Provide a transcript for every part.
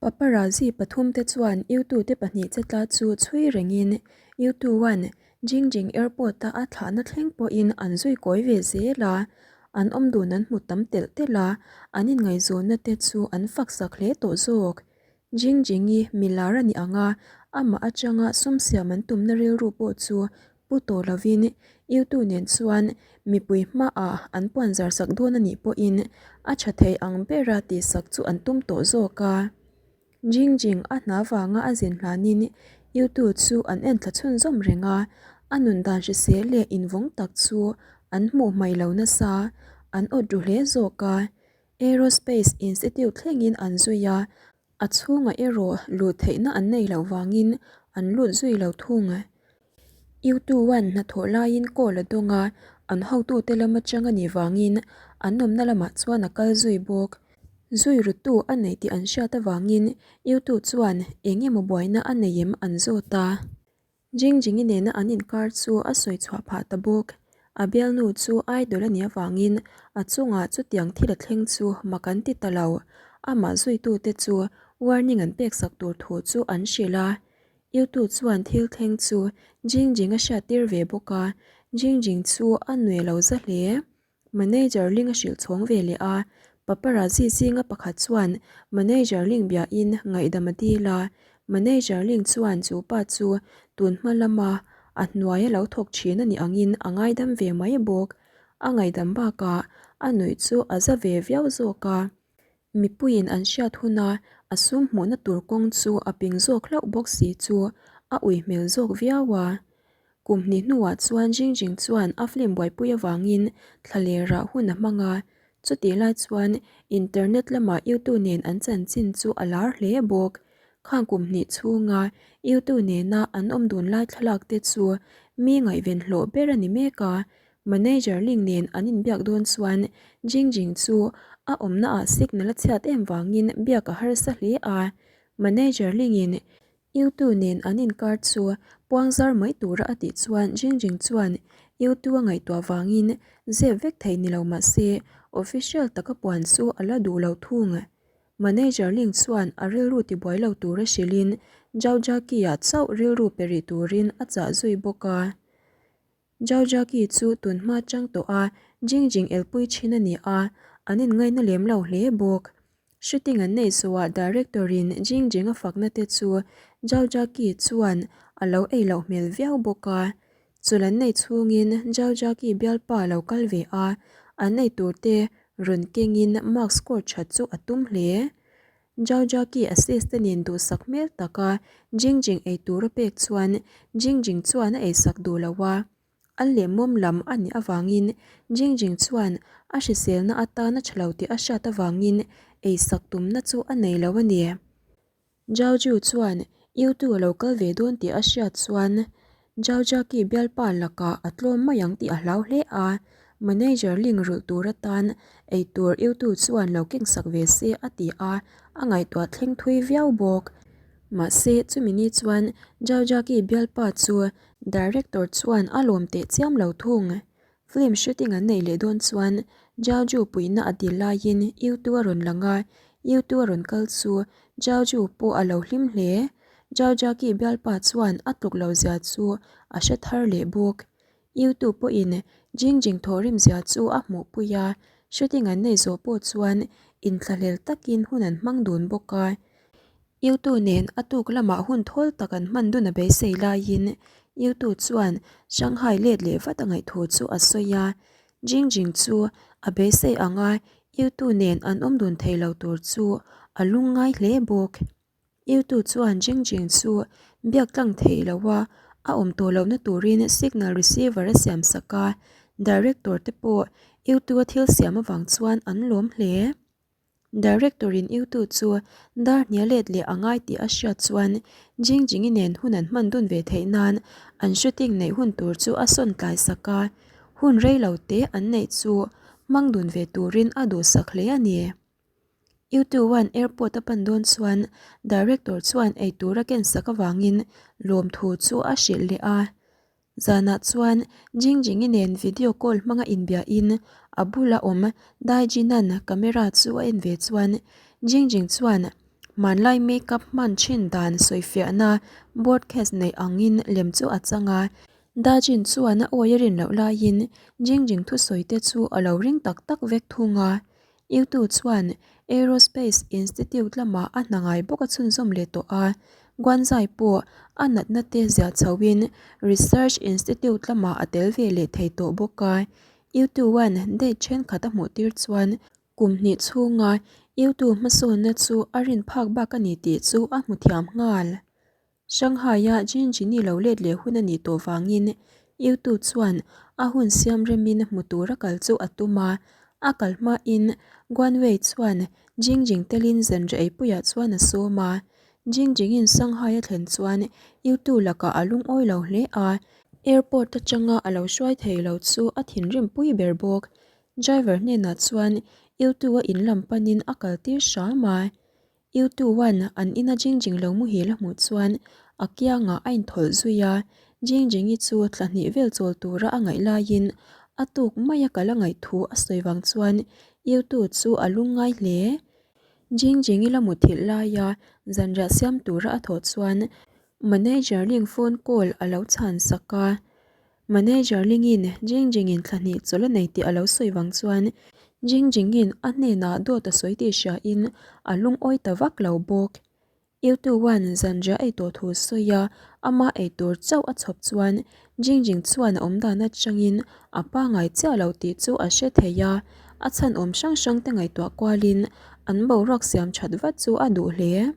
Paparazzi pathumte chuan U-2 te pahnih chetla chu chhui rengin U-2-a'n Jingjing Airport-a a thlahna thleng pawhin an zui kawi ve zel a, an awm dun an hmu tam telh telh a, an inngaihzawnna te chu an faksak hle tawh zawk. Jingjing-i milar a ni ang a, amah atanga sum siam an tumna rilru pawh chu pu tawh lovin U-2 nen chuan mipui hmaah an puan zar sak dawn a nih pawhin a tha thei ang bera tihsak chu an tum tawh zawk a. Jingjing a hna vanga a zin hlanin U-2 chu an enthla chhunzawm reng a, a nun dan hrisel leh invawng tak chu an hmuh hmaih lo nasa, an awt ru hle zawk a. Aerospace Institute thlengin an zui a, a chhungah erawh luh theihna an nei loh vangin an lut zui lo thung. U-2-a'n hnathawh laiin call a dawng a, an hotute lam atang a nih vangin an awmna lamah chuan a kal zui bawk. Zui rutu a nei tih an hriat avangin U-2 chuan eng emaw buaina a nei em an zawt a. Jingjingi nena an inkar chu a sawi chhuah phah ta bawk. A bialnu chu idol a nih avangin a chungah chutiang thil a thleng chu mak an ti ta lo. Amah zuitute chu warning an peksak tur thu chu an hrilh a. Yutu chuan thil thleng chu Jingjing a hriattir ve bawk a, Jingjing chu a nui lo za hle. Manager Ling a hrilh chhawng ve leh a, paparazzi zinga pakhat chuan Manager Ling biain ngaihdam a dil a, Manager Ling chuan chu pa chu tun hma lama a hnuai a lo thawk thin a nih angin a ngaidam ve mai bawk. A ngaihdam bakah a nuih chu a za ve viau zawk a. Mipuiin an hriat huna a sum hmuhna tur kawng chu a ping zawk hlauh bawk si chu a ui hmel zawk viau a. Kum hnih hnuah chuan Jingjing chuan a film buaipui avangin thlalerah hun a hmang a, chutih lai chuan internet lamah YouTube nen an chanchin chu a lar hle bawk. Khang kum hnih chhunga YouTube nena an awm dun lai thlalak te chu mi ngaihven hlawh ber a ni mek a, Manager Ling nen an inbiak dawn chuan Jingjing chu a awmna ah signal a chhiat em vangin biak a harsa hle a. Manager Ling in U-Tu nen an inkar chu puang zar mai tura a tih chuan Jingjing chuan U-Tu a ngaihtuah vangin zep vek thei ni lo mahse official taka puan chu a la duh lo thung. Manager Ling chuan a rilru tibuai lo tura hrilhin Zhao Jia-ki-ah chauh rilru pe rih turin a chah zui bawk a. Jaujaki chu tun hma chang tawh a Jingjing elpui thin a ni a, an inngaina lem lo hle bawk. Shooting an neih zawhah director in Jingjing a fakna te chu Jaujaki chuan a lo ei loh hmel viau bawk a. Chul an neih chhungin Jaujaki bialpa a lo kal ve a, an ei tur te rawn kengin mark score that chu a tum hle. Jaujaki assistant in duhsak hmel taka Jingjing ei tur a pek chuan Jingjing chuan a eisak duh lo a, a lehmawm lam a nih avangin Jingjing chuan a hriselna atana tha lo tih a hriat avangin eisak tumna chu a nei lo a ni. Jaoju chuan Yutu a lo kal ve dawn tih a hriat chuan Jaojaki bialpa lakah a tlawm mai ang tih a hlau hle a, manager link rulh tur atan eitur Yutu chuan lo keng sak ve se a ti a, a ngaihtuah thleng thui viau bawk. Mahse, chumi ni chuan Jaojaki bialpa chu director chuan a lawm teh chiam lo thung. Film shooting an neih leh dawn chuan Jaoju puihna a dil laiin Yutu a rawn lang a, Yutu a rawn kal chu Jaoju pawh a lo hlim hle. Jaojaki bialpa chuan a tluk lo zia chu a hre thar leh bawk. Yutu pawhin Jingjing thawhrim zia chu a hmuhpui a, shooting an neih zawh pawh chuan inthlahlel takin hun an hmang dun bawk a. Yutu nen a tuk lamah hun thawl tak an hman dun a beisei laiin Yutu chuan Shanghai let leh vat a ngaih thu chu a sawi a. Jingjing chu a beisei ang a, Yutu nen an awm dun thei lo tur chu a lungngai hle bawk. Yutu chuan Jingjing chu biak tlang thei lo a, a awm tawh lohna turin signal receiver a siam sak a, director te pawh Yutu a thil siam avang chuan an lawm hle. Director in Yutu chu dar hnia let leh a ngai tih a hriat chuan Jingjingi nen hun an hman dun ve theih nan an shooting neih hun tur chu a sawn tlai sak a, hun rei lo te an neih chu hmang dun ve turin a duhsak hle a ni. Yutu-a'n airport a pan dawn chuan director chuan eitur a ken sak avangin lawmthu chu a hrilh leh a. Zanah chuan Jingjingi nen video call hmanga inbiahin a bula awm Daijinan camera chu a en ve chuan Jingjing chuan Hmanlai makeup hman thin dan sawifiahna broadcast neih angin lem chu a chang a. Dajin chuan a awi a rin loh laiin Jingjing thusawi te chu a lo ring tak tak vek thung a. Yutu chuan Aerospace Institute lamah a hna ngai bawk a chhunzawm leh tawh a. Guanzai pawh a natna te ziah chhoin Research Institute lamah a tel ve leh thei tawh bawk a. Yutu-a'n date thenkhat a hmuh tir chuan Kum hnih chhunga Yutu hmasawnna chu a rin phak bak a ni tih chu a hmu thiam nghal. Shanghai-a Jinjini lo let leh hun a nih tawh vangin Yutu chuan a hun siam remin hmu tura kal chu a tum a. A kal hmain Guanwei chuan Jingjing telin zanriah eipuiah chuan a sawm a. Jingjingin Shanghai a thlen chuan Yutu lakah a lungawi lo hle a. Airport atanga a lo hruai thei lo chu a thinrim pui ber bawk. Driver hnenah chuan Yutu-a in lam panin a kal tir hram a. Yutu-a'n an ina Jingjing lo muhil a hmuh chuan a kiangah a inthawlh zui a. Jingjing-i chu thla hnih vel chawl tura a ngaih laiin a tuk maia kal a ngaih thu a sawi vang chuan Yutu chu a lungngai hle. Jingjing-i la muthilh laia zanriah siam tura a thawh chuan manager Ling phone call a lo chhan sak a. Manager Lingin Jingjingin thla hnih chawlh a nei tih a lo sawi vang chuan Jingjingin a hnenah dawt a sawi tih hriain a lungawi ta vak lo bawk. Yutu-a'n zanriah ei tawh thu sawi a, ama ei tur chauh a chhawp chuan Jingjing chuan a awmdan atangin a pangai chiah lo tih chu a hre thei a, a chhan awm hrang hrang te ngaihtuah kualin an boruak siam that vat chu a duh hle.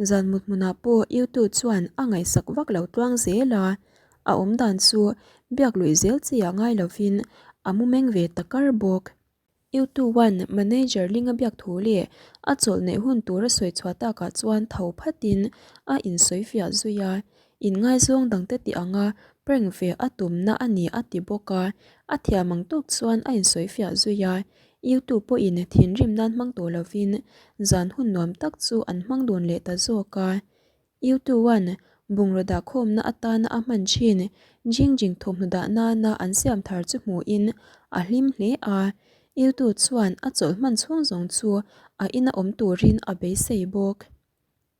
Zan mut hmunah pawh Yutu chuan a ngaihsak vak lo tluang zel a, a awmdan chu biak luih zel chi ah ngai lovin a mu meng ve ta kar bawk. Yutu-a'n manager Ling a biak thu leh a chawlh neih hun tur a sawi chhuah takah chuan tho phatin a insawi fiah zui a, inngaizawng dangte tih anga prank ve a tumna a ni a ti bawk a, a thiam ang tawk chuan a insawi fiah zui a, Yutu pawhin thinrim nan hmang tawh lovin zan hun nuam tak chu an hmang dun leh ta zawk a. Yutu-a'n bungraw dahkhawmna atana a hman thin Jingjing thawmhnaw dah nana an siam thar chu hmuhin a hlim hle a. Yutu chuan a chawlh hman chhung zawng chu a ina awm turin a beisei bawk.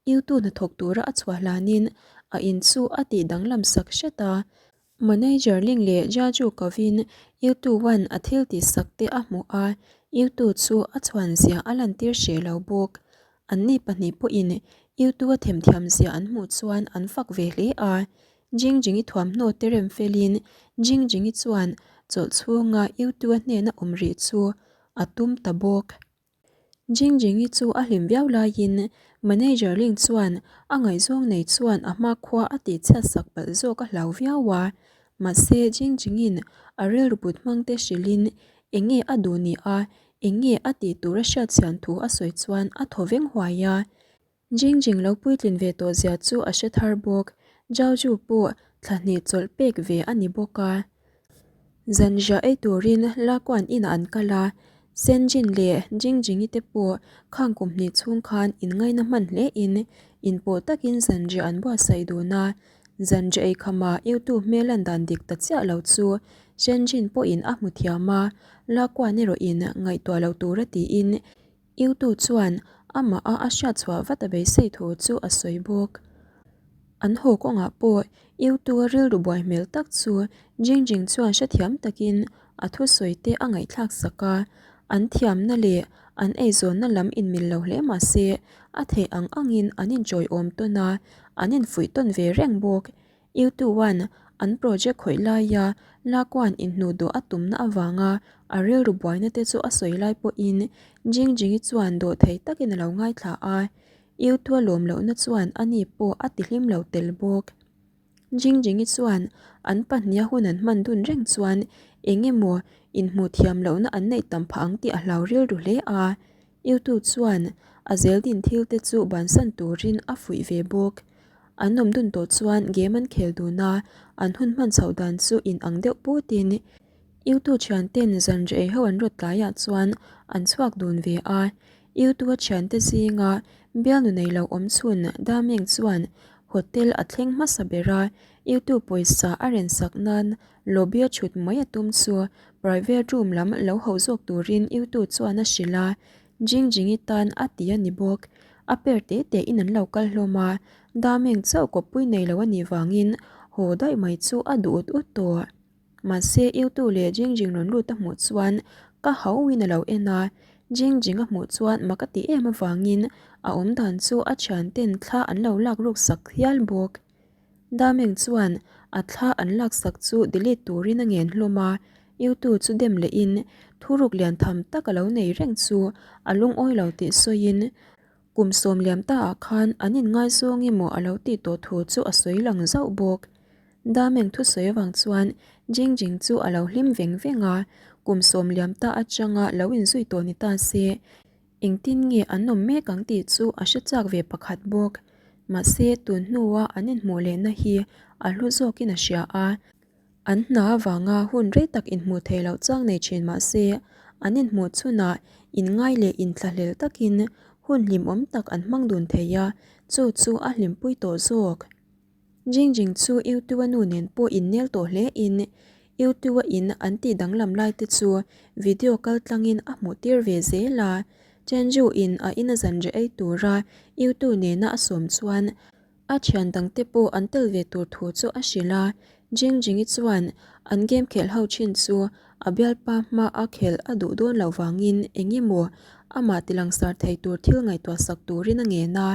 Yutu hnathawk tura a chhuah hlanin a in chu a tih danglam sak hret a. Manager Ling leh Jaju kovin Yutu Wan a thil tih sak te a hmuh a, Yutu chu a chhuan zia a lantir hreh lo bawk. Anni pahnih pawhin Yutu a themthiam zia an hmuh chuan an fak ve hle a. Jingjingi thuamhnaw te rem felin Jingjingi chuan chawlh chhunga Yutu a hnena awm rih chu a tum ta bawk. Jingjingi chu a hlim viau laiin Manager Ling chuan a ngaihzawng nei chuan a hmakhua a tihchhiat sak palh zawk a hlau viau a. Mahse Jingjingin a rilru put hmang te hrilhin eng nge a duh ni a, eng nge a tih tur a hriatchhian thu a sawi chuan a thaw veng huai a. Jingjing lo puitlin ve tawh zia chu a hre thar bawk. Zhaozhu pawh thla hnih chawlh pek ve a ni bawk a. Zanriah ei turin Lakuan inah an kal a, Senjin leh Jingjingi te pawh khang kum hnih chhung khan inngaina hman hlein inpawh takin zanriah an buatsaih dun a. Zanriah ei khamah Yutu hmel lan dan dik ta chiah lo chu Senjin pawhin a hmu thiam a, Lakuan erawhin ngaihtuah lo tura tiin Yutu chuan amah a a hriat chhuah vat a beisei thu chu a sawi bawk. An haw kawngah pawh Yutu-a rilru buai hmel tak chu Jingjing chuan hrethiam takin a thusawi te a ngaihthlak sak a, an thiamna leh an eizawnna lam inmil lo hle mah se a theih ang angin an inchawiawm tawn a, an infuih tawn ve reng bawk. Yutu-a'n an project khawih laia Lakuan inhnuh dawh a tumna avanga a rilru buaina te chu a sawi lai pawhin Jingjingi chuan dawh thei takin a lo ngaithla a, Yutu-a lawm lohna chuan ani pawh a tihlim lo tel bawk. Jingjingi chuan an pahniha hun an hman dun reng chuan eng emaw inhmuh thiam lohna an neih tam phah ang tih a hlau rilru hle a, Yutu chuan a zeldin thil te chu bansan turin a fuih ve bawk. An awm dun tawh chuan game an khel dun a, an hun hman chhoh dan chu in ang deuh putin Yutu thianten zanriah ei ho an rawt tlaiah chuan an chhuak dun ve a. Yutu-a thiante zinga bialnu nei lo awm chhun Dameng chuan hotel a thleng hmasa ber a, Yutu pawisa a rensak nan lobby-a thut mai a tum chu private room lam lo ho zawk turin Yutu chuan a hrilh a, Jingjingi tan a ti a ni bawk. A per te te in an lo kal hlawm a, Dameng chauh kawppui nei lo a nih vangin haw daih mai chu a duh ut ut tawh. Mahse Iutu leh Jingjing rawn lut a hmuh chuan ka hauin a lo en a, Jingjing a hmuh chuan mak a tih em avangin a awmdan chu a thianten thla an lo lak ruk sak hial bawk. Dameng chuan a thla an lak sak chu delete turin a ngen hlawm a, Iutu chu dem lehin thuruk lian tham tak a lo nei reng chu a lungawi lo tih sawiin Kum sawm liam ta ah khan an inngaizawng emaw a lo tih tawh thu chu a sawi lang zauh bawk. Dameng thusawi avang chuan Jing Jing chu a lo hlim veng veng a, kum sawm liam ta atanga lo inzui tawh ni ta se, engtin nge an awm mek ang tih chu a hre chak ve pakhat bawk. Mahse, tun hnua an inhmuh lehna hi a hlu zawkin a hria a. An hna avanga hun rei tak inhmuh theih loh chang nei thin mah se, an inhmuh chhunah inngai leh inthlahlel takin hun hlimawm tak an hmang dun thei a, chu chu a hlimpui tawh zawk. Jingjing chu Yutu-a nu nen pawh innel tawh hle in, Yutu-a in an tih danglam lai te chu video kal tlangin a hmuh tir ve zel a. Chenju in a ina zanriah ei tura Yutu nena a sawm chuan A thian dangte pawh an tel ve tur thu chu a hrilh a, Jingjingi chuan an game khelh ho thin chu a bialpa hma a khelh a duh dawn loh vangin eng emaw amah tilangsar thei tur thil ngaihtuah sak turin a ngen a.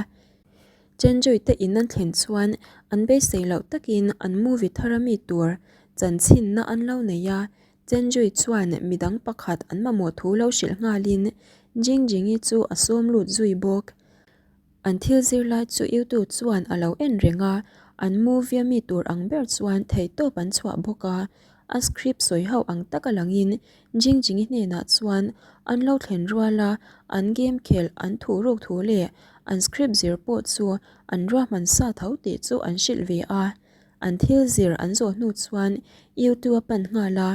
Chenjui te in an thlen chuan an beisei loh takin an movie thar ami tur chanchinna an lo nei a, Chenjui chuan midang pakhat an mamawh thu lo hrilh nghalin Jingjingi chu a sawm lut zui bawk. An thil zir lai chu YouTube chuan a lo en reng a, an movie a mi tur ang ber chuan theihtawp an chhuah bawk a. A script sawi ho ang taka langin Jingjingi hnenah chuan an lo thlen rual a, an game khelh an thuh ruk thu leh an script zir pawh chu an ruahman sa tho tih chu an hrilh ve a. An thil zir an zawh hnu chuan YouTube a pan nghal a.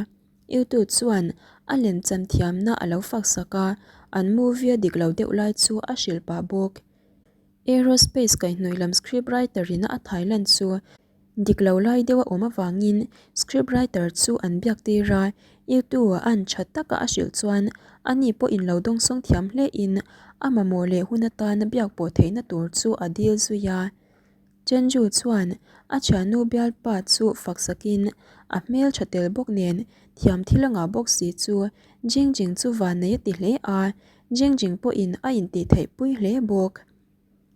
YouTube chuan a lemchan thiamna a lo fak sak a, an movie a dik lo deuh lai chu a hrilh pah bawk. Aerospace kaihhnawih lam script writer ina a thailan chu dik lo lai deuh a awm avangin script writer chu an biak tir a, YouTube a an tha taka a hrilh chuan ani pawhin lo dawngsawng thiam hle in a mamawh leh hun atana biak pawh theihna tur chu a dil zui a. Chenju chuan a thiannu bialpa chu fak sakin a hmel tha tel bawk nen thiam thil a ngah bawk si chu Jingjing chu vannei a ti hle a, Jingjing pawhin a intih theih pui hle bawk.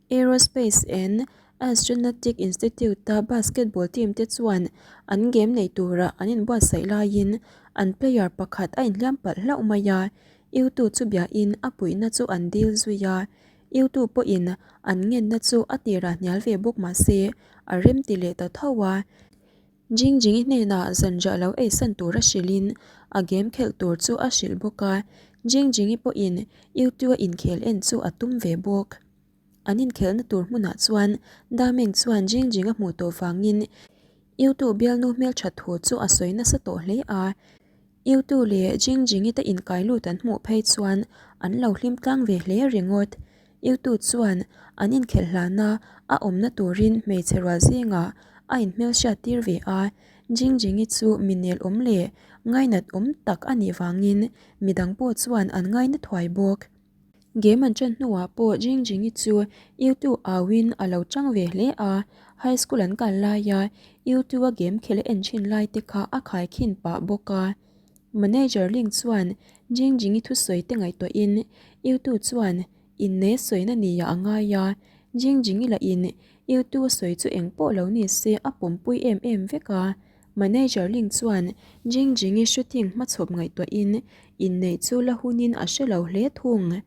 Aerospace and Astronautic Institute-a basketball team te chuan an game nei tura an inbuatsaih laiin an player pakhat a inhliam palh hlauh mai a, Yutu chu biain a puihna chu an dil zui a, Youtube pawhin an ngenna chu a tirah hnial ve bawk mah se, a rem ti leh ta tho a. Jingjingi hnenah zanriah lo eisan tura hrilhin a game khelh tur chu a hrilh bawk a, Jingjingi pawhin Youtube-a inkhel en chu a tum ve bawk. An inkhelhna tur hmunah chuan Dameng chuan Jingjing a hmuh tawh vangin Youtube bialnu hmelthat thu chu a sawi nasa tawh hle a. Iutu leh Jingjingi te inkai lut an hmuh phei chuan an lo hlim tlang ve hle ringawt. Iutu chuan an inkhelh hlana a awmna turin hmeichhe rual zingah a inhmelhriat tir ve a, Jingjingi chu mi nel awm leh ngainat awm tak a nih vangin midang pawh chuan an ngaina thuai bawk. Game an ṭan hnuah pawh Jingjingi chu Iutu auin a lo ṭang ve hle a, high school an kal laia Iutu-a game khelh a en ṭhin lai te kha a khaikhin pah bawk a. Manager Ling chuan Jingjingi thusawi te ngaihtuahin Iutu chuan innei sawina nia a ngai a, Jingjingi lahin Iutu-a sawi chu eng pawh lo ni se a pawmpui em em vek a. Manager Ling chuan Jingjingi shooting hmachhawp ngaihtuahin inneih chu la hunin a hre lo hle thung.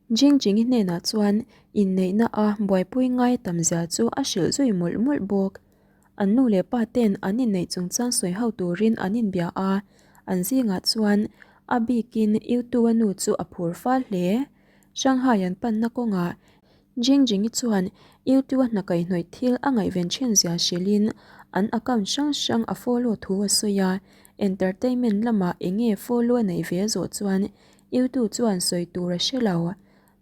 Jingjingi hnenah chuan inneihna a buaipui ngai tam zia chu a hrilh zui mawlh mawlh bawk. An nu leh pa ten an inneih chungchang sawi ho turin an inbia a, an zingah chuan a bikin Yutu-a nu chu a phur fal hle. Shanghai an panna kawngah Jingjingi chuan YouTube-a hna kaihhnawih thil a ngaihven thin zia hrilhin an account hrang hrang a follow thu a sawi a, entertainment lamah eng nge follow a neih ve zawh chuan YouTube chuan sawi tur a hre lo.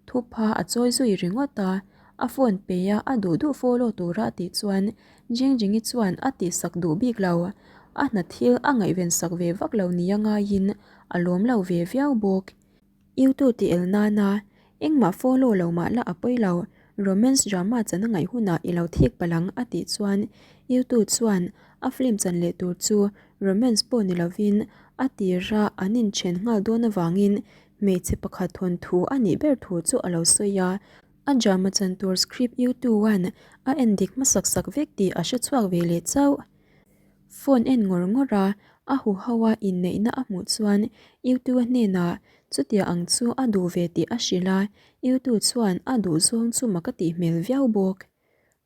Thupha a chawi zui ringawt a, a phone pe a a duh duh follow tura a tih chuan Jingjingi chuan a tihsak duh bik lo. A hna thil a ngaihven sak ve vak lo nia ngaiin a lawm lo ve viau bawk. YouTube tih el nana engmah follow lo mah la a pawi lo. Romance drama chan a ngaih hunah i lo thik palh ang a tih chuan Yutu chuan a film chan leh tur chu romance pawh ni lovin a tira an inthen nghal dawn avangin hmeichhe pakhat thawnthu a nih ber thu chu a lo sawi a. A drama chan tur script Yutu-a'n a en dik hmasak sak vek tih a hre chhuak ve leh chauh. Phone en ngawr ngawr a, a huho a inneihna a hmuh chuan Yutu-a hnenah chutia ang chu a duh ve tih a hrilh a, Yutu chuan a duh zawng chu mak a tih hmel viau bawk.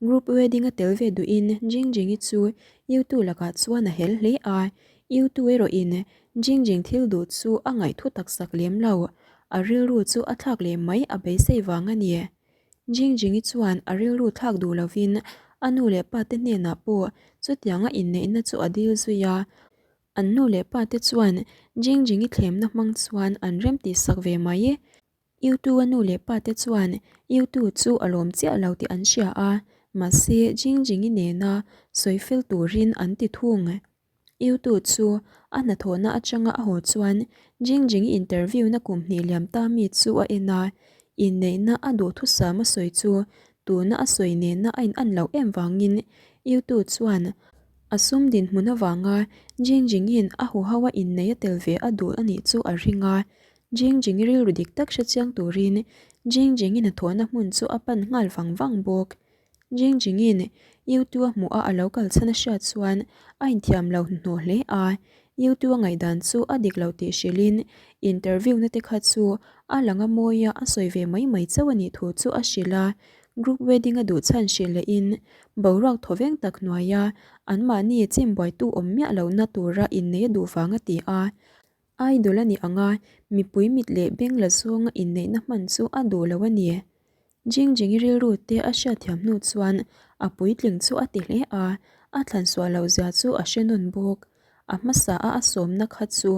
Group wedding a tel ve duhin Jingjingi chu Yutu lakah chuan a hel hle a, Yutu erawhin Jingjing thil duh chu a ngaihthu tak sak lem lo, a rilru chu a thlak leh mai a beisei vang a ni. Jingjingi chuan a rilru thlak duh lovin a nu leh pa te hnenah pawh chutianga inneihna chu a dil zui a. An nu leh pa te chuan Jingjingi thlemna hmang chuan an remtih sak ve mai. Yutu-a nu leh pa te chuan Yutu chu a lawm chiah lo tih an hria a, mahse Jingjingi nena sawi fel turin an ti thung. Yutu chu a hnathawhna atanga a haw chuan Jingjingi interview-na kum hnih liam ta mi chu a en a, inneihna a duhthusam a sawi chu tuna a sawi nena a inan loh em vangin Yutu chuan a sum dinhmun avanga Jingjingi'n a huho a inneih a tel ve a duh a nih chu a ring a. Jingjingi rilru dik tak hre chiang turin Jingjingi hnathawhna hmun chu a pan nghal vang vang bawk. Jingjingi'n Yutu a hmuh a a lo kal chhan a hriat chuan a inthiam lo hnuhnawh hle a, Yutu a ngaihdan chu a dik lo tih hrilhin interview na te kha chu a lang a mawi a a sawi ve mai mai chauh a nih thu chu a hrilh a, group wedding a duh chhan hrilh lehin boruak thawveng tak hnuaia anmahni chimbuaitu awm miah lohna tura inneih a duh vang a ti a. Idol a nih ang a, mipui mit leh beng la zawnga inneihna hman chu a duh lo a ni. Jingjingi rilru te a hriatthiam hnu chuan a puitling chu a ti hle a, a thlan suah loh zia chu a hre nawn bawk. A hmasa a a sawmna kha chu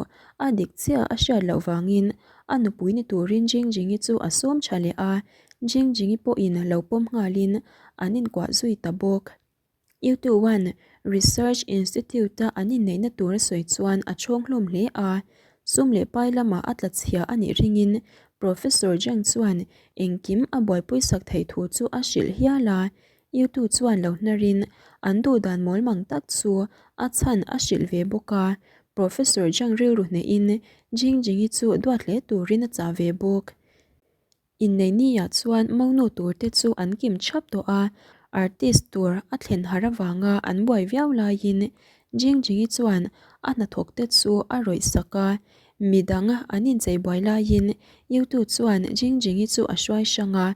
a dik chiah a hriat loh vangin a nupui ni turin Jingjingi chu a sawm tha leh a, Jingjingi pawhin lo pawm nghalin an inkuah zui ta bawk. Yutuan Research Institute-a an inneihna tur a sawi chuan a chhawng hlawm hle a, sum leh pai lamah a tla chhia a nih ringin Professor Zhang chuan engkim a buaipui sak theih thu chu a hrilh hial a. Yutu chuan lo hnarin an duhdan mawlmang tak chu a chhan a hrilh ve bawk a, Professor Zhang rilru hnehin Jingjingi chu duat hle turin a chah ve bawk. Inneihniah chuan monu tur te chu an kim thap tawh a, artist tur a thlen har avanga an buai viau laiin Jingjingi chuan a hnathawk te chu a rawih sak a, midang an inchei buai laiin Yutu chuan Jingjingi chu a hruai hrang a,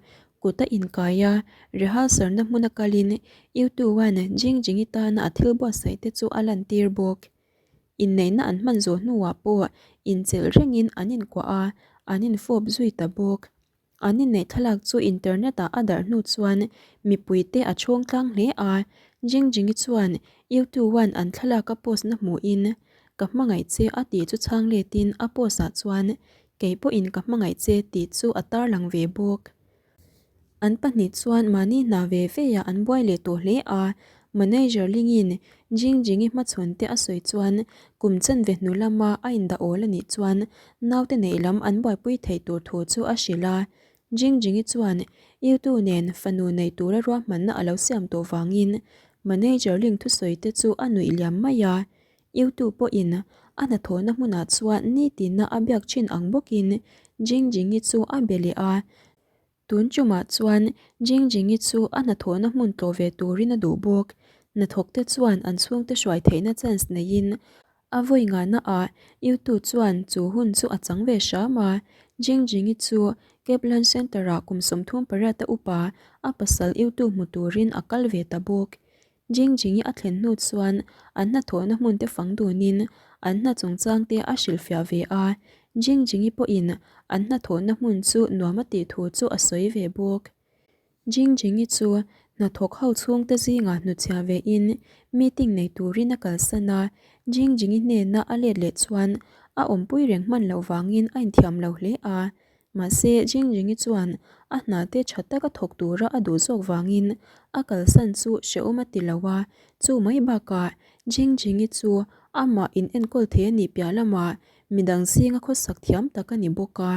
kut a inkai a, rehearsal na hmuna kalin Yutu-a'n Jingjingi tana a thil buatsaih te chu a lantir bawk. Inneihna an hman zawh hnuah pawh inchelh rengin an inkuah a, an infawp zui ta bawk. An inneih thlalak chu internet-ah a darh hnu chuan mipuite a chhawng tlang hle a, Jingjingi chuan YouTube-a'n an thlalak a post-na hmuhin, Ka hmangaih che a tih chu chhang letin a post-ah chuan Kei pawhin ka hmangaih che tih chu a tarlang ve bawk. An pahnih chuan mahni hna ve ve ah an buai leh tawh hle a, manager Lingin Jingjingi hmachhawn te a sawi chuan kum chanve hnu lama a indah awl a nih chuan naute neih lam an buaipui theih tur thu chu a hrilh a. Jingjingi chuan Yutu nen fanu nei tura ruahmanna a lo siam tawh vangin manager Ling thusawi te chu a nuih liam mai a. Yutu pawhin a hnathawhna hmunah chuan nitina a biak thin ang bawkin Jingjingi chu a be leh a. Tun tumah chuan Jingjingi chu a hnathawhna hmun tlawh ve turin a duh bawk. Hnathawkte chuan an chhungte hruai theihna chance neiin a vawi ngahna ah Yutu chuan chu hun chu a chang ve hram a. Jingjingi chu Kaplan Centre-ah kum 38 a upa a pasal Yutu hmu turin a kal ve ta bawk. Jingjingi a thlen hnu chuan an hnathawhna hmun te fang dunin an hna chungchang te a hrilhfiah ve a, Jingjingi pawhin an hnathawhna hmun chu nuam a tih thu chu a sawi ve bawk. Jingjingi chu hnathawk ho chhungte zingah hnuchhiah vein meeting nei turin a kalsan a, Jingjingi hnena a let leh chuan a awmpui reng hman loh vangin a inthiam lo hle a, Mahse, Jingjingi chuan a hna te tha taka thawk tura a duh zawk vangin a kalsan chu hrehawm a ti lo a, chu mai bakah Jingjingi chu amah in enkawl thei a nih piah lamah midang zinga khawsak thiam tak a ni bawk a.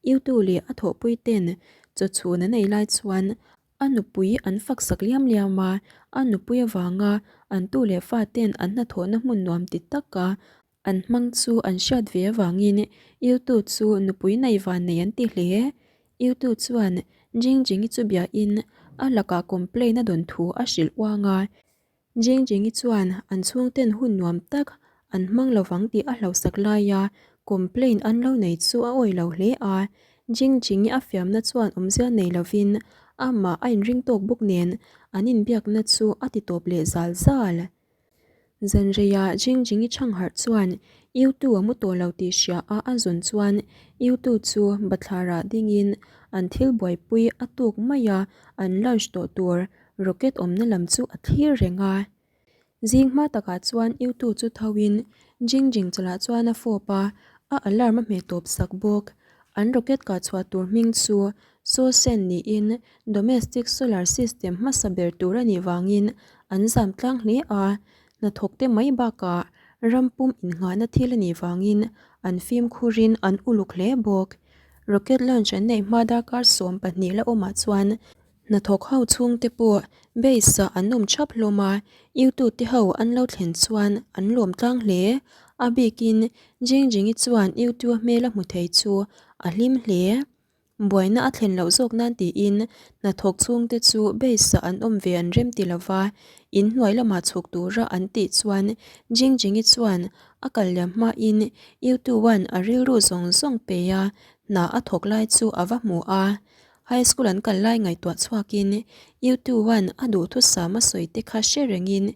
Yutu leh a thawhpui ten chawchhun an ei lai chuan. A nupui an fak sak liam liam a, a nupui avanga an tu leh faten an hnathawhna hmun nuam ti taka an hmang chu an hriat ve avangin Yutu chu nupui nei van nei an ti hle. Yutu chuan Jingjingi chu biain a lakah complain a dawn thu a hrilh uang a. Jingjingi chuan an chhungten hun nuam tak an hmang lovang tih a hlauhsak laia complain an lo nei chu a awih lo hle a. Jingjingi a fiamna chuan awmzia nei lovin amah a inring tawk bawk nen an inbiakna chu a ti tawp leh zal zal. Zanreiah Jingjingi chhangharh chuan Yutu a mu tawh lo tih hria a a zawn chuan Yutu chu bathlarah dingin an thil buaipui a tuk mai a an lunch tawh tur Rocket awmna lam chu a thlir reng a. Zing hma takah chuan Yutu chu tho in Jing Jing chawlhah chuan a fawp a, a alarm a hmeh tawp sak bawk. An rocket kah chhuah tur hming chu Sosen niin domestic solar system hmasa ber tur a nih vangin an zam tlang hle a, hnathawk te mai bakah ram pum innghahna thil a nih vangin an fimkhurin an uluk hle bawk. Rocket launch an neih hma darkar 12 la awmah chuan Hnathawk ho chhungte pawh base ah an awm thap hlawm a, YouTube te ho an lo thlen chuan an lawm tlang hle. A bikin Jingjingi chuan YouTube hmel a hmu thei chu a hlim hle. Buaina a thlen loh zawk nan tiin hnathawk chhungte chu base ah an awm ve an rem ti lova, in hnuai lamah chhuk tura an tih chuan Jingjingi chuan a kal liam hmain YouTube-a'n a rilru zawng zawng pe a, hna a thawk lai chu a va hmu a. High school an kal lai ngaihtuah chhuakin U2-a'n a duhthusam a sawi te kha hre rengin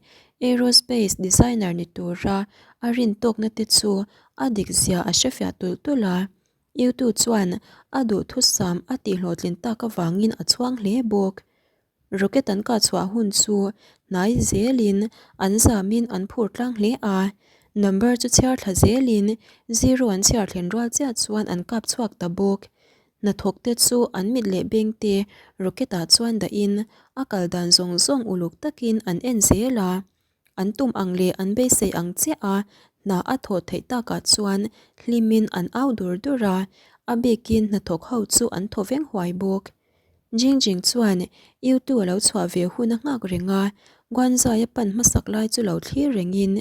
aerospace designer ni tura a rin tawkna te chu a dik zia a hrefiah tulh tulh a. U2 chuan a duhthusam a tihhlawhtlin tak avangin a chhuang hle bawk. Rocket an kah chhuah hun chu hnai zelin an zamin an phur tlang hle a, number chu chhiar thla zelin zero an chhiar thlen rual chiah chuan an kap chhuak ta bawk. Hnathawk te chu an mit leh beng te rocket ah chuan dahin a kal dan zawng zawng uluk takin an en zel a, an tum ang leh an beisei ang chiah a hna a thawh theih takah chuan hlimin an au dur dur a, a bikin hnathawk ho chu an thaw veng huai bawk. Jing Jing chuan Yutu a lo chhuah ve hun a nghak reng a, Guanzai a pan hmasak lai chu lo thlir rengin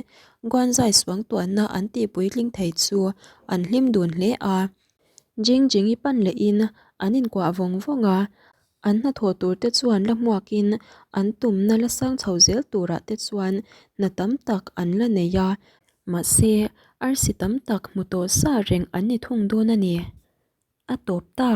Guanzai suangtuahna an tih puitling thei chu an hlim dun hle a. Jing Jing-i pan lehin an inkuah vawng vawng a, an hnathawh tur te chuan la hmuakin an tumna la sang chho zel turah te chuan hna tam tak an la nei a, mahse arsi tam tak hmu tawh sa reng an ni thung dawn a ni. A tawp ta.